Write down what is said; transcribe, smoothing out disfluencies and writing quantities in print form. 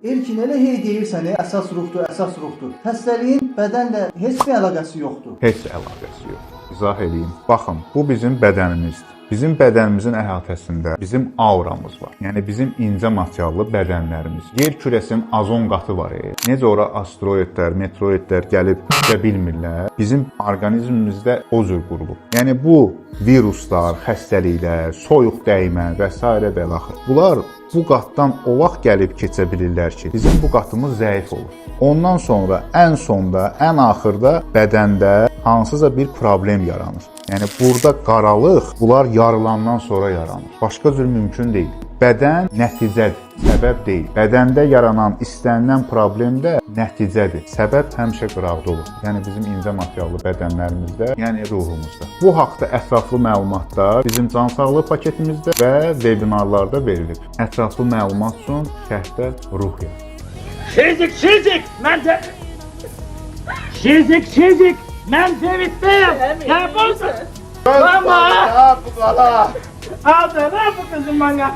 Elkin, elə hey deyirsən, əsas ruhdur, əsas ruhdur. Xəstəliyin bədənlə heç bir əlaqəsi yoxdur. Heç əlaqəsi yoxdur. İzah eləyim. Baxın, bu bizim bədənimizdir. Bizim bədənimizin əhatəsində bizim auramız var. Yəni bizim incə materiallı bədənlərimiz. Yer kürəsinin azon qatı var. Necə ora asteroidlər, meteoroidlər gəlib düşə bilmirlər. Bizim orqanizmimizdə o cür qurulub. Yəni bu viruslar, xəstəliklər, soyuq dəymə və s. və ilaxır. Bunlar bu qatdan o vaxt gəlib keçə bilirlər ki, bizim bu qatımız zəif olur. Ondan sonra ən sonda, ən axırda bədəndə hansısa bir problem yaranır. Yəni burada qaralıq bunlar yarılandan sonra yaranır. Başqa cür mümkün deyil. Bədən nəticədir, səbəb deyil. Bədəndə yaranan istənilən problem də nəticədir. Səbəb həmişə qıraqda olur. Yəni bizim incə materiallı bədənlərimizdə, yəni ruhumuzda. Bu haqda ətraflı məlumatlar bizim can sağlığı paketimizdə və vebinarlarda verilib. Ətraflı məlumat üçün şərhdə ruh yaz. Şizik, şizik, mən də... Şizik, şizik, mən David'deyim. Ya bu... Mama! Al da ver bu kızı bana.